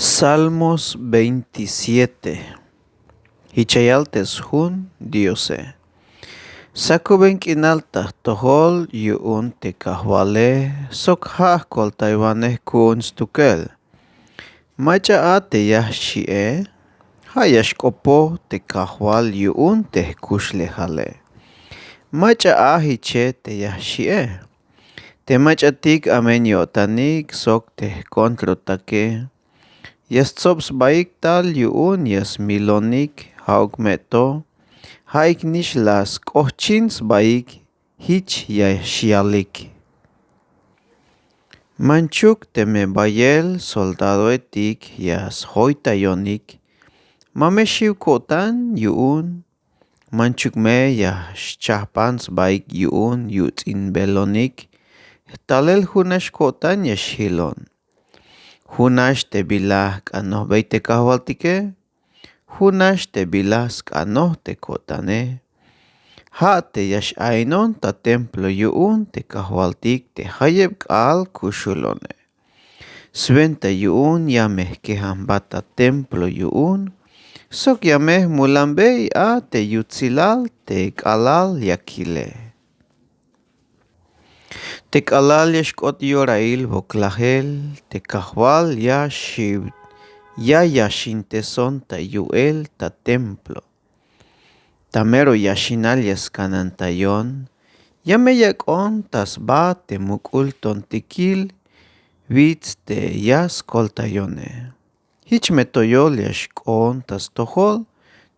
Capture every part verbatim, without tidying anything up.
Salmos veintisiete. Jich ya yal te sjun Diose. Sakuben k'inal ta jtojol yu'un te Kajwale sok ja' jkoltaywanej ku'un stukel. Mach'a a te ya jxi'e, ja' ya xk'opoj te Kajwal yu'un te jkuxlejale. Mach'a a jiche te ya jxi'e. Te mach'atik amen yo'tanik sok te jkontrotake, ya stsob sbaik tal yu'un ya smilonik, ja'uk me to ja'ik nix la sk'ojchin sbaik, jich ya xyalik. Manchuk teme bayel soldadoetik ya sjoytayonik, ma me xiw ko'tan yu'un. Manchuk me ya xchajpan sbaik yu'un yuts'inbelonik. Talel junax ko'tan ya xjilon. Junax te bila jk'anojbey te Kajwaltike. Junax te bila sk'anoj te ko'tane. Ja' te ya x'ainon ta templo yu'un te Kajwaltik te jayeb k'aal kuxulone. Swenta yu'un ya me jkejan jba ta templo yu'un sok ya me jmulanbey a te yutsilal te k'alal ya kile. Te k'alal ya xk'ot yorail woklajel, te Kajwal ya xiw, ya yaxinteson ta yu'el ta templo. Ta mero yaxinal ya skanantayon, ya me yak'on ta sba te muk'ul tontikil wits te ya skoltayone. Jich me to yol ya xk'oon ta stojol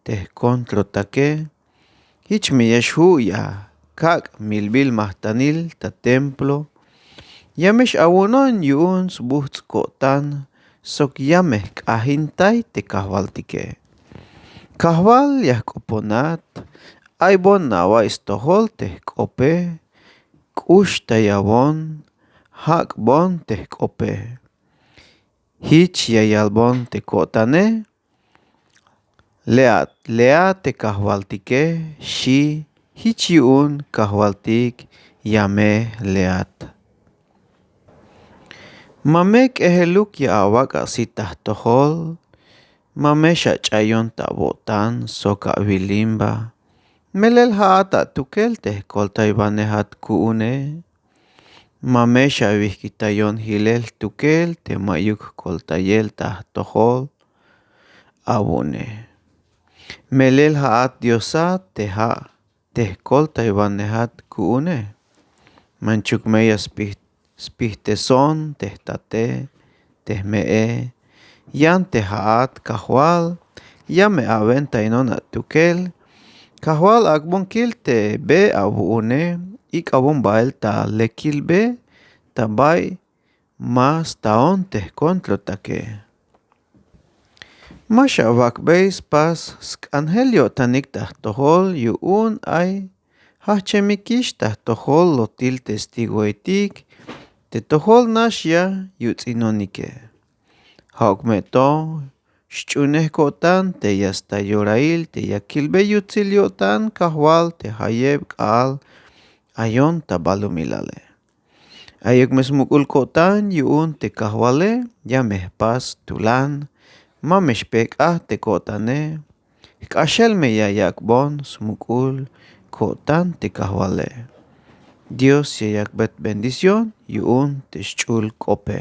te jkontrotake. Jich me ya xju' ya kak' milbil majtanil ta templo. Ya me x-awunon yu'un sbujts' ko'tan sok ya me jk'ajintay te Kajwaltike. Kajwal, ya jk'oponat, aybon awa'iy stojol te jk'ope, k'uxtayawon, jak'bon te jk'ope. Jich ya yalbon te ko'tane, lea, lea te Kajwaltike, xi', jich yu'un Kajwaltik ya me leat. Ma me k'ejeluk ya awak' asit ta jtojol, ma me xach'ayon ta awo'tan sok awilimba, melel ja'at atukel te jkoltaywanejat ku'une. Ma me xawijkitayon jilel jtukel te ma'yuk jkoltayel ta jtojol awu'une. Melel ja'at Diosat te ja' te jkoltaywanejat ku'une. Manchuk me ya spij-, spijteson te jtate, te jme'e, yan te ja'at Kajwal, ya me awentaynon atukel. Kajwal, ak'bon kil te be awu'une, ik'awon bael ta lekil be, ta bay ma staon te jkontrotake. Ma xawak'bey spas sk'anjel yo'tanik ta jtojol yu'un ay jajchemikix ta jtojol lotil testigoetik te tojol nax ya yuts'inonike. Ja'uk me to xch'unej ko'tan te ya sta yorail te ya kilbey yutsil yo'tan Kajwal te jayeb k'aal ayon ta balumilale. Ayuk me smuk'ul ko'tan yu'un te Kajwale, ya me jpas tulan, ma me xpejk'aj te ko'tane. Jk'axel me ya yak'bon smuk'ul ko'tan te Kajwale. Dios ya yak'bey bendición yu'un te xch'ul k'ope.